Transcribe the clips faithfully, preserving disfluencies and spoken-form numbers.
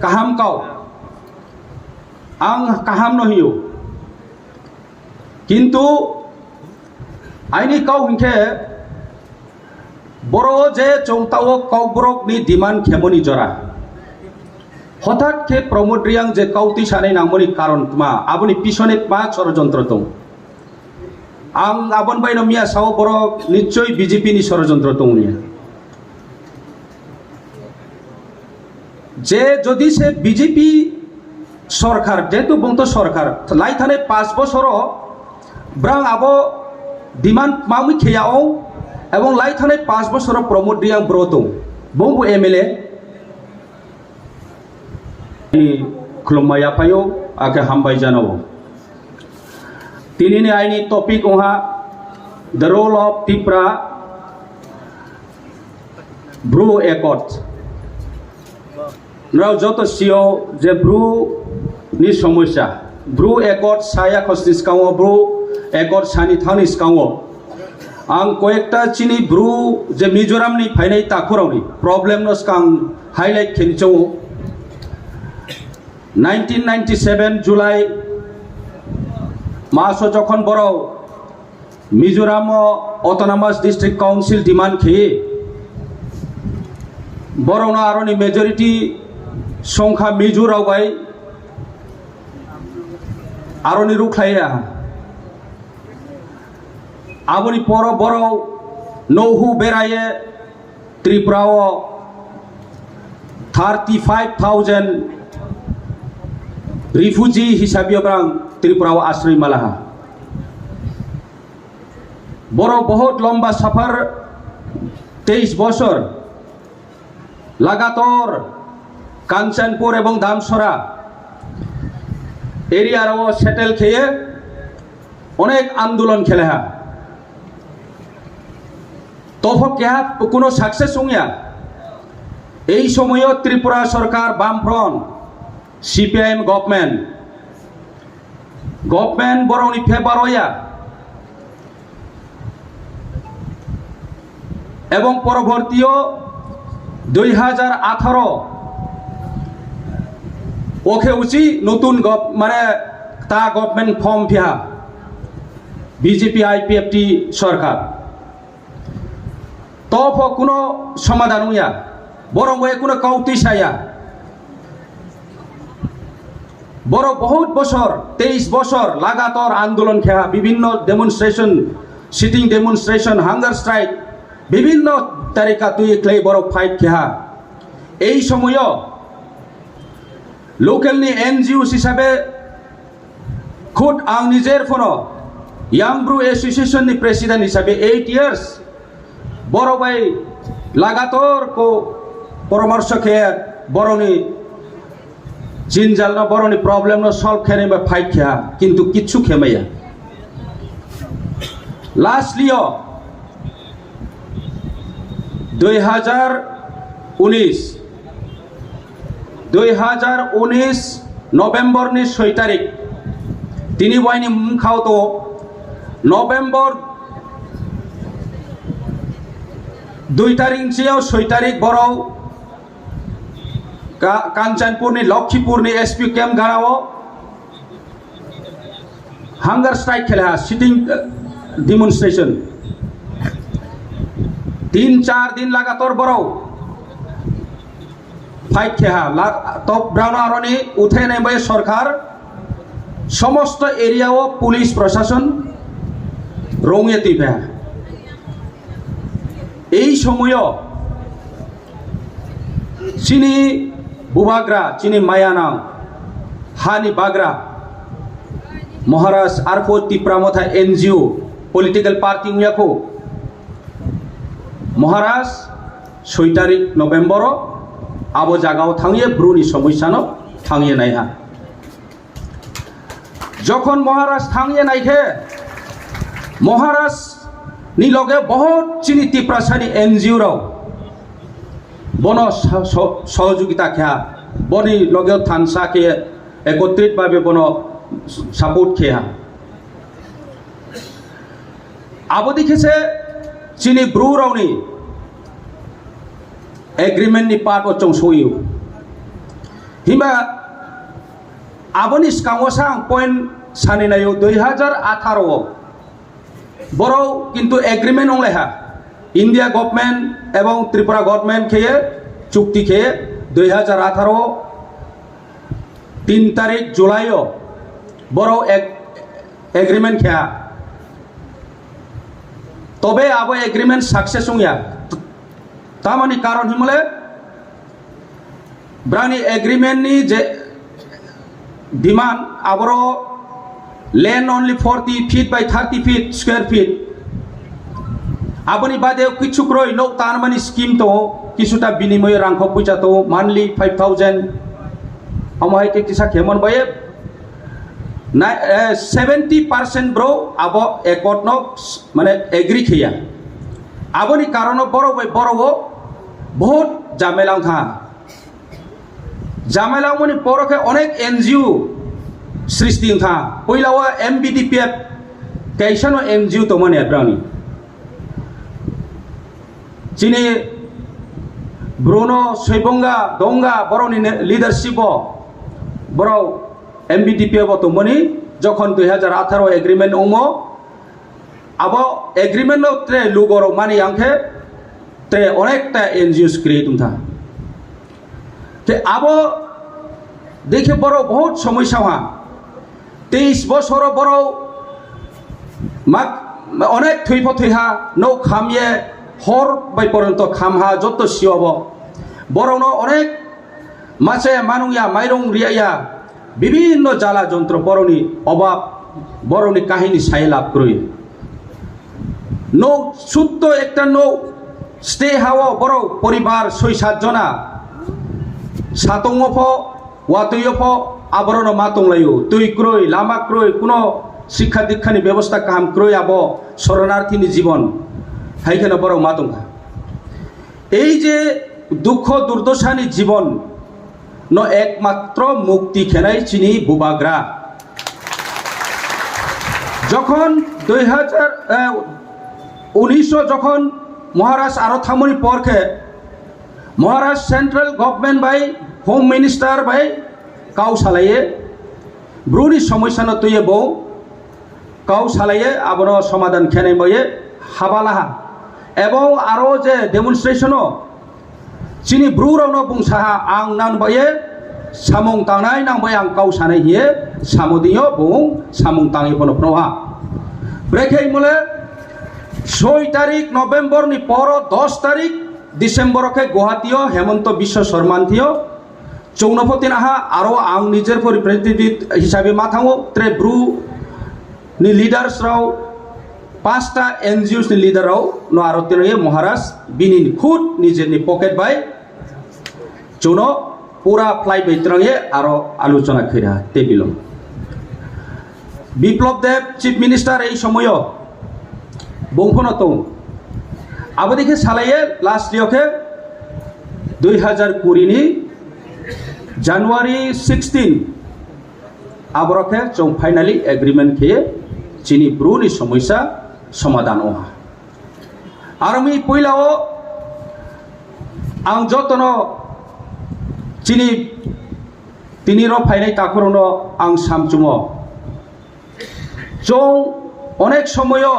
kaham kau. Ang kaham no hiyo. Kintu aini kau hinkhe boro je chongtao Kokborok ni demand khemoni jora. Hothat khe Pramod Reang je kautwi sanai nangmani karon tma, aboni pisone tma sorojontro tong. Ang abon bai no miya sao borok nichoi B J P ni sorojontro tong niya. Je jodi se B J P sorkar, jehetu bongto sorkar, lai thanai paanch bosoro brang abo demand mamwi kheyao, ebong lai thanai paanch bosoro Pramod Reang bro tong, bongbo M L A. Khulumma yaphaio, ake hambai janao. Tinini aini topic ongha the role of Tipra Bru Accord. Nrao joto sio je Bru ni somosya. Bru Accord saya khosni skango, Bru Accord sani thani skango. Ang koyekta chini Bru je Mizoram ni phainai takhurao ni problem no skang highlight khenchao. Nineteen ninety-seven July maso jokhon borok Mizoram o Autonomous District Council demand khe, borok no aroni majority songkha Mizo rok bai aroni rukhlaiya. Aboni poro borok nohu beraye Tripura o thirty five thousand refugee hisabe brang Tripura o asroi malaha. Borok bohot lomba safar, teis bosor lagator Kanchanpur ebong Damsora area o settle kheye onek andolon kheleha. Topho keha kuno success wngya. Ei somoyo Tripura sorkar Bamfront, C P I M government, government borokni favor oya. Ebong porobortiyo dui hajar atharo okhe uchi notun gov-, mane ta government form phiha B J P I P F T sorkar. Topho kuno somadan wngya, borok bai kuno kautwi saya. Borok bohut bosor, teis bosor lagator andolon kheha, bibhinno demonstration, sitting demonstration, hunger strike, bibhinno tarika twi khlai borok fight kheha. Ei somoyo local ni N G O hisabe khud ang nijer phono Young Bru Association ni president hisabe eight years borok bai lagator ko poramorsho khe borokni jinjalno, borokni problemno solve khenai bai fight kheha, kintu kichu khemaya. Lastly o dui hajar unis, dui hajar unis November ni soi tarik, tini waini mkhao to November dui tarik ni soi tarik borok Ka-, Kanchanpur ni Lokhipur ni S P camp garao hunger strike kheleha, sitting, uh, demonstration. Tin char din lagator borok fight kheha, la-, top brown aroni uthenai bai sorkar somosto area o police proshashon rongye twi phaha. Ei somoyo chini bubagra, chini mayanang, hani bagra, Maharaj Arpho Tipra Motha N G O political party wngya kho. Maharaj soi tarik November o abo jagao thangye Bruni somosya no thangye naiha. Jokhon Maharaj thangye naikhe, Maharaj ni loge bohot chini Tiprasa ni N G O rok bono sa-, so-, sohojogita kheha, boni loge thansa khe ekotrit bhabe bono support kheha. Abo dikhe se chini Bru rokni agreement ni part o chwng soi o. Himba aboni swkango sa ang point sani naio, dui hajar atharo o borok kintu agreement wnglaiha, India government ebong Tripura government kheye chukti kheye dui hajar atharo tin tarik July o borok ag-, agreement kheha. Tobe abo agreement success wngya. Tamoni karon himole brani agreement ni je demand aboro land only forty feet by thirty feet square feet. Aboni bade kichu kroi nok tanmani scheme tongo, kisuta binimoyo rangkho puisa tongo, monthly five thousand. Omo hai khe kisa khemon baye na, eh, seventy percent bro abo accord no mane agree khiya. Aboni karono borok bai borok o bahut jamela wngkha. Jamela wngmani poro khe onek N G O srishti wngkha. Puila o M B D P F kaisa no N G O tongmani brani. Chini Bruno Soibonga Donga borokni ne-, leadership o borok M B D P F o tongmani jokhon dui hajar atharo agreement wngmo. Abo agreement no tre lugo rok mani yang khe tre onekta N G Os create wngkha. Te abo dekhe borok bahut somoi saha. Teis bosoro borok mak-, onek thwi pho thwi ha, nok kham ye hor bai poronto kham ha, jotto sio bo. Borokno onek mase manung ya, mairung riya ya, bibinno jala jontro borokni obab, borokni kahini sai lab kwrwi. Nok sutto ekta nok stay hao borok poribar soi sat jona. Satungo pho, watuyo pho, aborokno ma tonglaio. Twi kwrwi, lama kwrwi, kuno sikha dikhani bebosta kaham kwrwi abo soronarthini jibon. Hai kheno borok ma tongkha. Ei je dukho durdosani jibon no ekmatro mukti khenai chini bubagra. Jokhon dui hajar, eh, unisho jokhon Maharaj aro thamoni por khe Maharaj central government bai, home minister bai kau salaye, bruni somosya no tuye bo kau salaye abono somadan khenai boye habalaha. Ebong aro je demonstration o chini bru rokno bung saha ang nan boye samung tangnai nang boye ang kau sanai hiye samodinyo bung samung tangwi bono phnoha. Brekhe mole soi tarik November ni poro dos tarik December o khe Guwahati o Hemonto Biswa Sarma thio chwngno pho tinaha aro ang nijer pho representative hisabe ma thango tre bru ni leaders rao pasta N G Os ni leader rao no aro tinaye Maharaj bini khud nijer ni pocket bai chwngno pura flight bai twrwngye aro aluchona khaira table o. Biplab Deb Chief Minister ei somoyo bongphono tong. Abo dikhe salaye last yo khe dui hajar kuri ni January sixteen aboro khe chwng finally agreement khe chini bru ni somosya somadan oha. Aroni puila o ang jotono chini tini rok phainai takhurokno ang samchumo. Chwng onek somoyo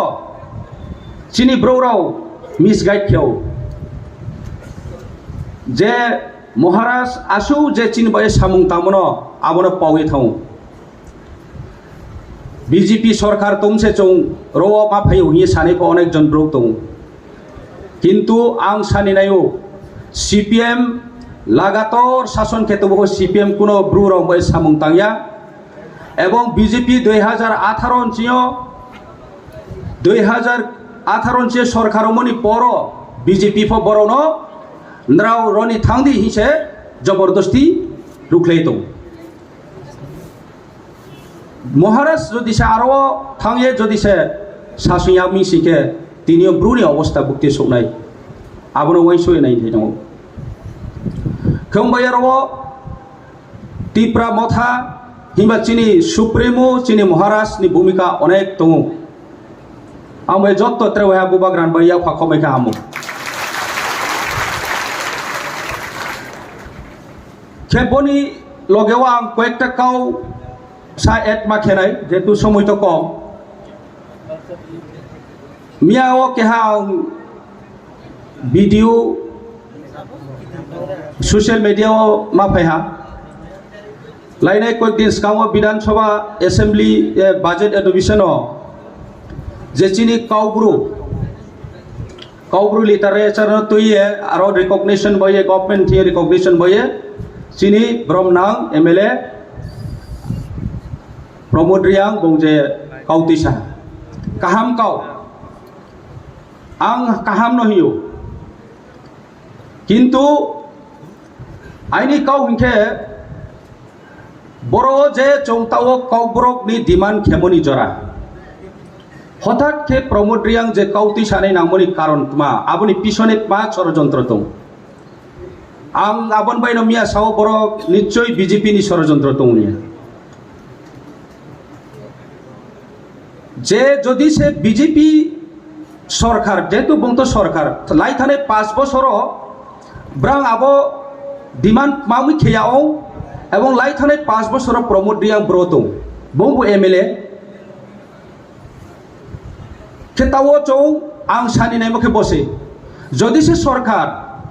chini brouhrok misguide kheo je Maharaj aswk je chini bai samung tangmano abono pawi thango. B J P sorkar tongse chwng rwo ma phaio hwnwi sanai pho onek jon brouh tongo. Kintu ang sani naio, C P M lagator sason khe tongbo C P M kuno bru rok bai samung tangya. Ebong B J P dui hajar atharo nchio, dui hajar atharo nchio sorkar romoni poro B J P pho borokno nrao roni thangdi hinse jobordosti rukhlai tong. Maharaj jodi se aro thangye jodi se sasung ya ming singkhe tini o bru ni obosta bukti soknai. Abono uansoi nai thai tongo. Khwng bai aro Tipra Motha himba chini Supremo, chini Maharaj ni bhumika onek tongo. Ang bai jotto tre waiha bubagra ni bai yak pha khomai kha hamo. Khe boni Logeo ang koyekta kau sa add ma khenai, jehetu somoi to kom. Miya o keha ang video social media o ma phaiha. Lainai koyekdin swkango Bidhan Sabha Assembly, eh, budget addition o je chini Kaubru, Kaubru literature no twiye aro recognition boye, government thwiye recognition boye, chini brom nang M L A Pramod Reang bung je kau tisa. Kaham kau. Ang kaham no hiyo. Kintu aini kau hinkhe boro je chwng tao kokborok ni demand khemoni jora. Hothat khe Pramod Reang je kau twi sanai nangmani karon tma, aboni pisone tma chorojontro tong. Ang abon baino miya sao borok nichoi B J P ni chorojontro tong niya. Je jodi se B J P sorkar, jehetu bongto sorkar, lai thanai paanch bosoro brang abo demand mamwi kheya o, ebong lai thanai paanch bosoro Pramod Reang bro tong, bongbo M L A. Khe tao chong ang sani naimo khe bose. Jodi se sorkar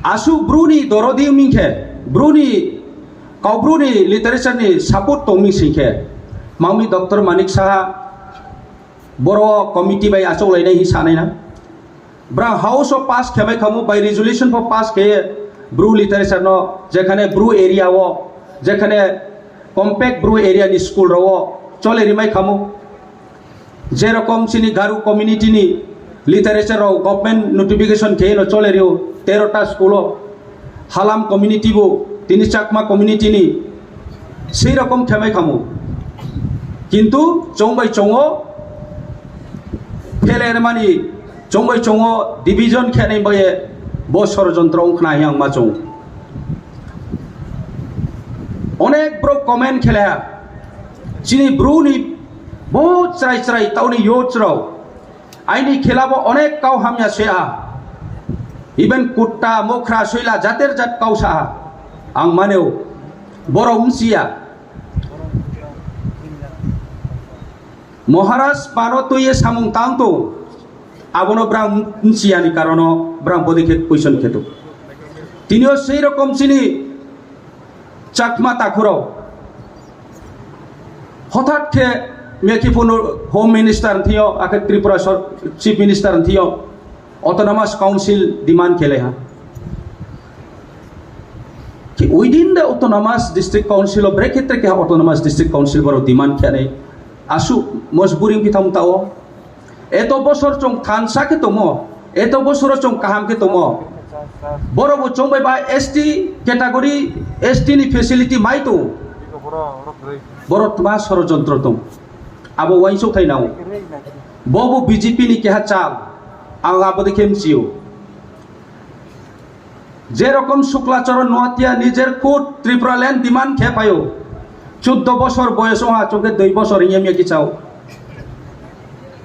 asuk bruni dorodi wngkhe, bruni Kaubru ni literature ni support tongmi singkhe, mamwi Doctor Manik Saha boro committee bai achuk lainai hi sanai na. Bra house o pass khe mai khamu bai resolution pho pass khe Bru literature no jekhane Bru area o, jekhane compact Bru area ni school rao chole rimai khamu. Jerokom chini Garo community ni literature rao government notification khe no chole rio tero ta school o, Halam community bo tini Chakma community ni sei rokom khe mai khamu. Kintu chong bai chongo phele mani, chong bai chongo division khe nai bai bo sorojontro wng khna yang ma chong. Onek bro comment khele ha. Chini bru ni bo chrai chrai tauni yo chrao. Aini khela bo onek kau hamya se a. Even kutta, mokhra, soila, jater jat kau sa a. Ang maneo. Boro wngsiya. Maharaj pano tuye samung tang to. Abono brang wngsiya ni karono brang bodi khe question kheto. Tinio sei rokom chini Chakma takhurok hothat khe mekhi phunu Home Minister thio, akhe Tripura sor-, Chief Minister thio, Autonomous Council demand khe leha. Ki within the Autonomous District Council of brekhetre khe Autonomous District Council boro demand khe nei. Asu mojburi wngkhe thang tao. Eto bosor chwng thansa khe tongo, eto bosoro chwng kaham khe tongo. Boro bo chwng bai ba S T category, S T ni facility mai tong. Boro tma sorojontro tong. Abo uansuk thai nao. Bo bo B J P ni keha chal. Ang abo de khe msio. Jerokom Shukla Charan Noatia nijer khud Tripura land demand khe phaio. Chuddo bosor boyos wngha, chwngkhe dui bosor wngya mya kichao.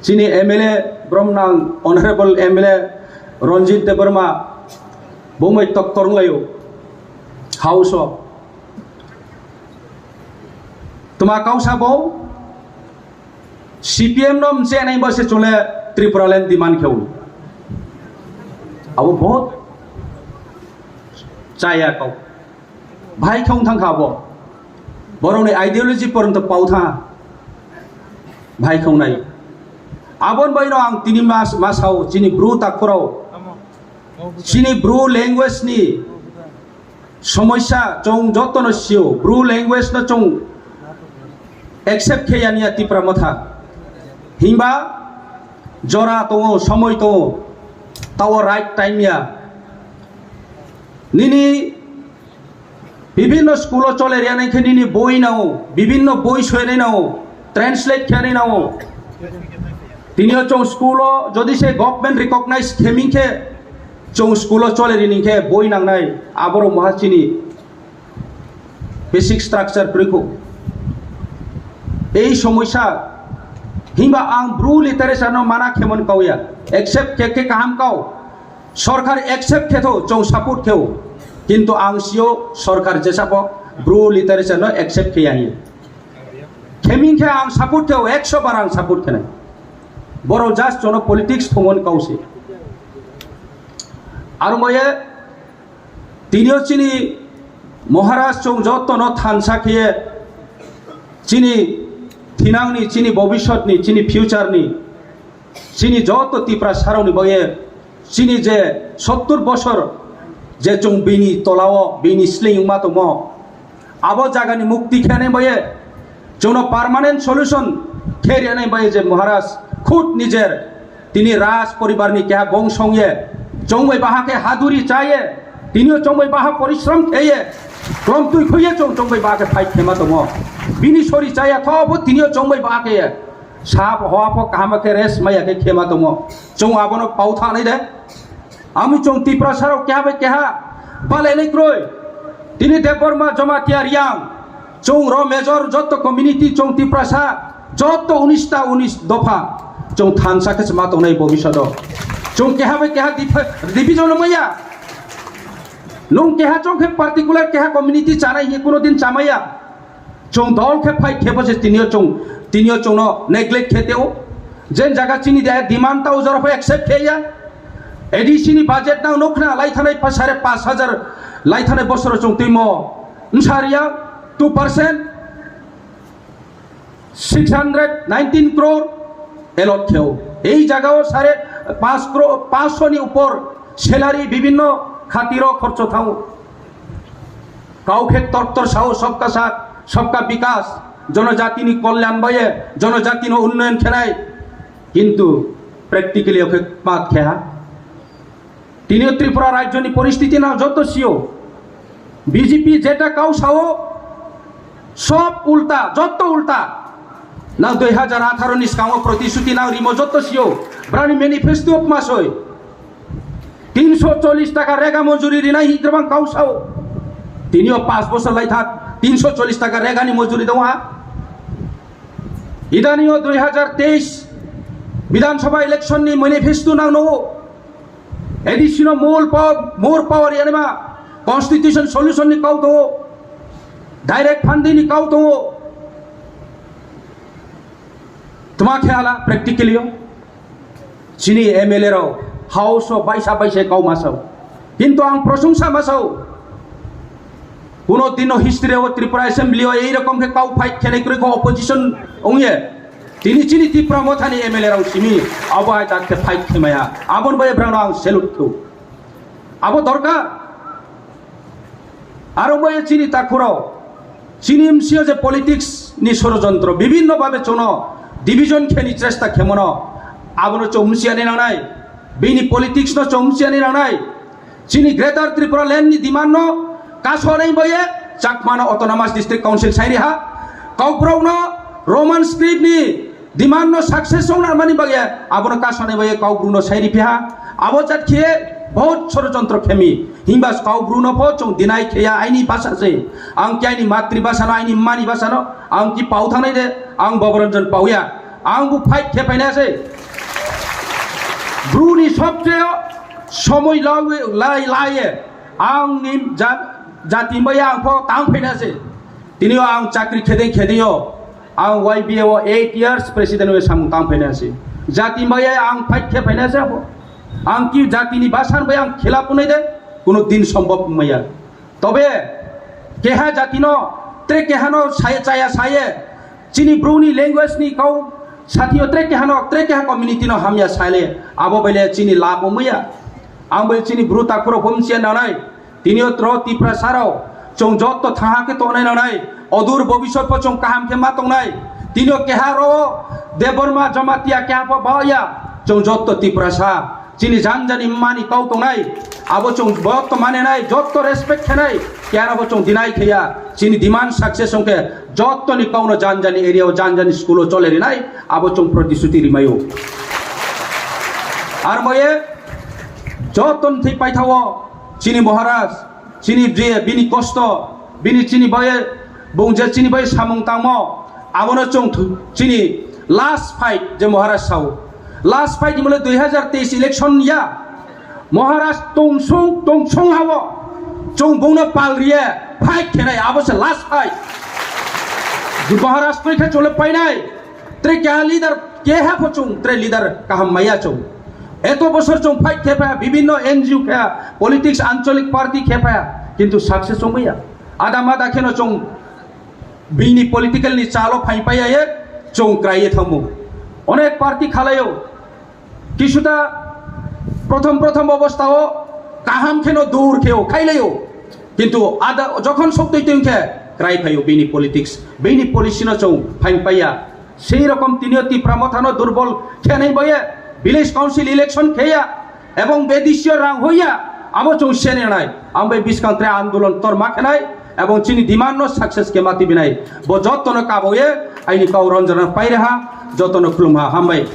Chini M L A bromnang Honorable M L A Ranjit Debbarma bumai toktor wnglaio. House o. Tuma kausa bo C P M no mchenai bo se chole Tripura land demand kheu. Abo bahut chaya kau. Bhai khong thang kha bo. Borok ni ideology poronto pau tha. Bhai khong nai. Abon bai no ang tini mas, masao chini bru takhurao. Chini bru language ni Somosya chwng jotono sio, Bru language no chwng accept khe ya niya Tipra Motha. Himba jora tongo, somoi tongo, tao right time ya. Nini bibinno school o chole riya nai khe nini boi nao, bibinno boi soinai nao. Translate khe nai nao. Tini o chwng school o jodi se government recognize khe ming khe chwng school o chole rini khe boi nangnai, aboro moha chini basic structure kwrwi kho. Ei somosya himba ang Bru literature no mana khemon kauya, accept khe khe kaham kau. Sorkar accept khe tho, chwng support khe o. Kintu ang sio sorkar jesa bo Bru literature no accept khe ya. Kheming khe ang support khe, ekso bar ang support khe nai. Borok just jono politics thumon kause. Aro moye tinio chini Maharaj chong joto no thansa khe chini thinangni, chini bobisotni, chini future ni, chini joto Tiprasarokni bagwi chini je sottur bosor je chwng bini tolao bini sleing wngma tongmo, abo jagani mukti khenai bagwi chwngno permanent solution khe rwnai bagwi je Maharaj khud nijer tini Raj poribarni keha bongso wngye chongbai baha khe haduri chaye, tinio chongbai baha porishrom kheye, klomtwi khuye chong chongbai baha khe fight khema tongo. Bini sori chaya tho bo tinio chongbai baha kheye. Sap hoa pho kaham khe rest maya khe khema tongo. Chwng abono pau thanai de. Ami chwng Tiprasarok keha bai keha bale nai kroi. Tini Debbarma, Jamatia, Riang, chwng ro major joto community chwng Tiprasa joto unis ta unis dopha chwng thansa khe ma tongnai bobishoto. Chwng keha bai keha dipha-, division maya. Nung keha chwng khe particular keha community chanai hi kuno din chamaya. Chwng dol khe fight khe bo se tinio chwng, tinio chwngno neglect khe teo. Jen jaga chini de demand ta ujor pha accept khe ya. A D C ni budget nang nukna lai thanai pa sare pash hajar lai thanai bosoro chwng timo msariya two percent, six hundred nineteen crore allot kheo. Ei jagao sare pash crore, pash ni upor salary bibhinno khatiro khorcho thao. Kau khe tor tor sao, sabka saath, sabka bikas, jonojatini kolyan baye, jonojatino unnoyon khenai. Kintu practically okhe mat kheha. Tinio Tripura rajyoni poristiti na joto sio. B J P jeta kau sao, sob ulta, joto ulta. Na dui hajar atharo ni skango protishuti na rimo joto sio. Brani manifesto masoi. Tinsho chollish taka rega mojuri rinai hi gabang kau sao. Tinio pash bosor lai thak, tinsho chollish taka rega ni mojuri dong ha. Idanio dui hajar teis Bidhan Sabha election ni manifesto nang no. A D C no more power, more power yanima, constitution solution ni kau tongo, direct funding ni kau tongo. Tma khe ala practically o. Chini M L A rok house o baisa baisa kau masao. Kintu ang prosungsa masao. Kuno dino history o Tripura Assembly o ei rokom khe kau fight khenai kwrwi kho opposition ongye. Tini chini Tipra Mothani M L A rok simi abo hai tak khe fight khemaya. Abon bai brano ang salute kho. Abo dorkar. Aro bai chini takhuro, chini M C O je politics ni sorojontro, bibhinno bhabe chono division kheni chesta khemono, abono chomsiani nangnai, bini politics no chomsiani nangnai. Chini Greater Tripura Land ni demand no kasonai boye Chakma no Autonomous District Council sairi ha. Kokborok no Roman script ni demand no success ong narmani bagwi abono kasonai bagwi Kokborok no sairi piha. Abo jat khe bahut sorojontro khemi. Himba Kokborok no pho chwng deny kheya aini basa se. Ang ki aini matri basa no, aini mani basa no, ang ki pau thangnai de, ang Bhabaranjan pauya. Ang bu fight khe paina se. Bru ni sobse somoi lawi lai lai ye. Ang ni ja-, jati maya ang pho tang phaina se. Tini o ang chakri khedeng khedeng o, ang Y B A o eight years president o samung tang phaina se. Jati maya ang fight khe phaina se abo. Ang ki jati ni basan bai ang khela punai de, kuno din sombhob maya. Tobe keha jati no, tre keha no saya chaya saye, chini bru ni language ni kau sati o tre keha no, tre keha community no hamya sale, abo bele chini labo maya. Ang bai chini bru takhuro homsia nanai. Tini o tro Tiprasa rok chwng jotto thaha khe tongnai nanai, odur bobisot bo chwng kaham khe ma tongnai. Tini o keha ro Debbarma Jamatia keha pho ba ya, chwng jotto Tiprasa chini janjani mani kau tongnai. Abo chwng jotto mane nai, jotto respect khenai, keha bo chwng deny kheya. Chini demand success ongkhe jotto ni kau no janjani area o janjani school o chole rinai, abo chwng protisuti rimaio. Ar moye jotto ni thik paithao. Chini Maharaj, chini je bini kosto, bini chini bai, bung je chini bai samung tangmo, abono chwng thu-, chini last fight je Maharaj sao. Last fight ni mole dui hajar teis election ya. Maharaj tongsong, tongsong hao. Chwng bungno pal riye. Fight khenai, abo se last fight. Maharashtra khe chole painai. Tre kya leader, keha pho chung, tre leader kaham maya chung. Eto bosor chung fight khe pha, bibinno N G O khe, politics, ancholik party khe pha, kintu success chung maya. Ada mada kheno chung bini political ni chalo phai paya ye, chung krai ye thamu. Onek party khalayo, kisuta prothom prothom obostha o kaham kheno dur kheo, khailayo. Kintu ada jokhon sok twi twi khe krai phayo bini politics, bini policy no chung phai paya. Sei rokom tinio Tipra Motha no durbol khenai boye village council election kheya ebong bedisio rang hoya abo chung senenai. Ambai biskang tre andolon torma khenai ebong chini demand no success khe mati binai. Bo jotto no kaboye aini kau ronjana pairaha, jotto no khulumha, hambai.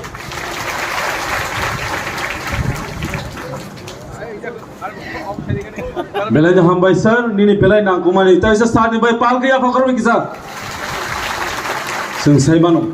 Belai de hambai sir, nini belai nangkumani. Taisa sir ni bai pal kaya phakhor bai kisa. Sung sai mano.